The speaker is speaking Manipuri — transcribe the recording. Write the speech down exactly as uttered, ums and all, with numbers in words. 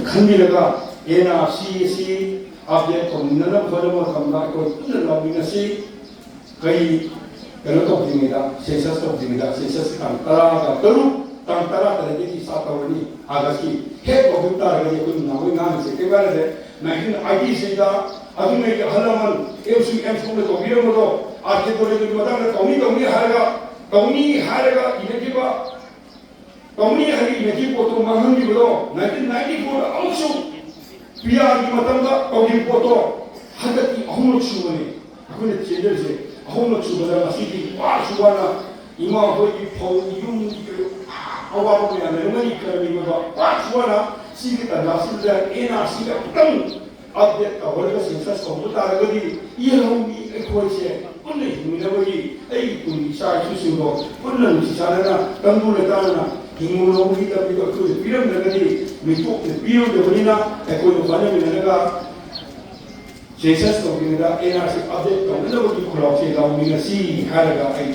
ꯈꯟꯕꯤꯔꯒ ꯑꯦꯟ ꯑꯥꯔ ꯁꯤ ꯑꯁꯤ ꯑꯞꯗꯦꯠ ꯇꯧꯃꯤꯟꯅꯅꯕ ꯍꯣꯠꯅꯕ ꯃꯇꯝꯗ ꯑꯩꯈꯣꯏ ꯄꯨꯟꯅ ꯂꯥꯎꯃꯤꯟꯅꯁꯤ꯫ ꯀꯩ ꯀꯩꯅꯣ ꯇꯧꯗ꯭ꯔꯤꯉꯩꯗ, ꯁꯦꯟꯁꯁ ꯇꯧꯗ꯭ꯔꯤꯉꯩꯗ, ꯁꯦꯟꯁꯁ ꯇꯥꯡ ꯇꯔꯥꯒ ꯇꯔꯨꯛ, ꯇꯥꯡ ꯇꯔꯥ ꯇꯔꯦꯠꯇꯒꯤ ꯁ꯭ꯇꯥꯔꯠ ꯇꯧꯔꯅꯤ꯫ ꯑꯥꯒꯁꯀꯤ ꯍꯦꯛ ꯇꯧꯈꯤꯕ ꯇꯥꯔꯒꯗꯤ ꯑꯩꯈꯣꯏ ꯅꯍꯥꯟꯋꯥꯏ ꯉꯥꯡꯉꯤꯁꯦ ꯀꯩ ꯍꯥꯏꯔꯗꯤ ꯅꯥꯏꯟꯇꯤꯟ ꯑꯥꯏꯇꯤꯁꯤꯗ ꯑꯗꯨꯉꯩꯒꯤ ꯑꯍꯜ ꯂꯃꯟ ꯑꯦꯝ ꯁꯤ ꯑꯦꯝ ꯁꯣꯝꯗ ꯇꯧꯕꯤꯔꯝꯕꯗꯣ, ꯑꯥꯔꯀꯤꯑꯣꯂꯣꯖꯤꯒꯤ ꯃꯇꯥꯡꯗ ꯇꯧꯅꯤ ꯇꯧꯅꯤ ꯍꯥꯏꯔꯒ, ꯇꯧꯅꯤ ꯍꯥꯏꯔꯒ ꯏꯅꯈꯤꯕ, ꯇꯧꯅꯤ ꯍꯥꯏꯔꯒ ꯏꯅꯈꯤꯕ ꯄꯣꯠꯇꯣ ꯃꯥꯡꯍꯟꯈꯤꯕꯗꯣ ꯅꯥꯏꯟꯇꯤꯟ ꯅꯥꯏꯟꯇꯤ ꯐꯣꯔꯗ ꯑꯃꯨꯛꯁꯨ ꯄꯤ ꯑꯥꯔꯒꯤ ꯃꯇꯝꯗ ꯇꯧꯈꯤꯕ ꯄꯣꯠꯇꯣ ꯍꯟꯗꯛꯇꯤ ꯑꯍꯨꯝꯂꯛ ꯁꯨꯕꯅꯤ꯫ ꯑꯩꯈꯣꯏꯅ ꯆꯦꯟꯖꯔꯤꯁꯦ ꯑꯍꯨꯝꯂꯛ ꯁꯨꯕꯗ ꯉꯁꯤꯗꯤ ꯋꯥꯔꯁꯨ ꯋꯥꯅ ꯏꯃꯥ ꯍꯣꯏꯒꯤ ꯐꯧ ꯌꯨꯝꯒꯤ ꯀꯩ ꯑꯋꯥꯕ ꯃꯌꯥꯝ ꯂꯩꯔꯝꯒꯅꯤ ꯈꯜꯂꯝꯃꯤ ꯃꯗꯣ ꯋꯥꯔꯁꯨ ꯋꯥꯅ ꯁꯤꯒꯤ ꯇꯥꯟꯖꯥꯁꯤꯗ ꯑꯦꯟ ꯑꯥꯔ ꯁꯤꯗ ꯑꯃꯨꯛꯇꯪ ꯑꯞꯗꯦꯠ ꯇꯧꯍꯜꯂꯒ ꯁꯦꯟꯁꯁ ꯇꯧꯕ ꯇꯥꯔꯒꯗꯤ ꯏꯍꯧꯒꯤ ꯑꯩꯈꯣꯏꯁꯦ ꯄꯨꯟꯅ ꯍꯤꯡꯃꯤꯟꯅꯕꯒꯤ ꯑꯩꯒꯤ ꯇꯨꯡꯒꯤ ꯏꯆꯥ ꯏꯁꯨꯁꯤꯡꯗꯣ ꯄꯨꯟꯅ ꯅꯨꯡꯁꯤ ꯆꯥꯟꯅꯅ ꯇꯪꯗꯨ ꯂꯩꯇꯥꯅꯅ ꯍꯤꯡꯃꯤꯟꯅꯕꯒꯤ ꯂꯝꯕꯤꯗꯣ ꯑꯩꯈꯣꯏꯗ ꯄꯤꯔꯝꯗ꯭ꯔꯒꯗꯤ ꯃꯤꯇꯣꯞꯅ ꯄꯤꯔꯣꯏꯗꯕꯅꯤꯅ ꯑꯩꯈꯣꯏꯅ ꯍꯣꯠꯅꯃꯤꯟꯅꯔꯒ ꯁꯦꯟꯁꯁ ꯇꯧꯗ꯭ꯔꯤꯉꯩꯗ ꯑꯦꯟ ꯑꯥꯔ ꯁꯤ ꯑꯞꯗꯦꯠ ꯇꯧꯅꯅꯕꯒꯤ ꯈꯨꯜꯂꯥꯎꯁꯦ ꯂꯥꯎꯃꯤꯟꯅꯁꯤ ꯍꯥꯏꯔꯒ ꯑꯩ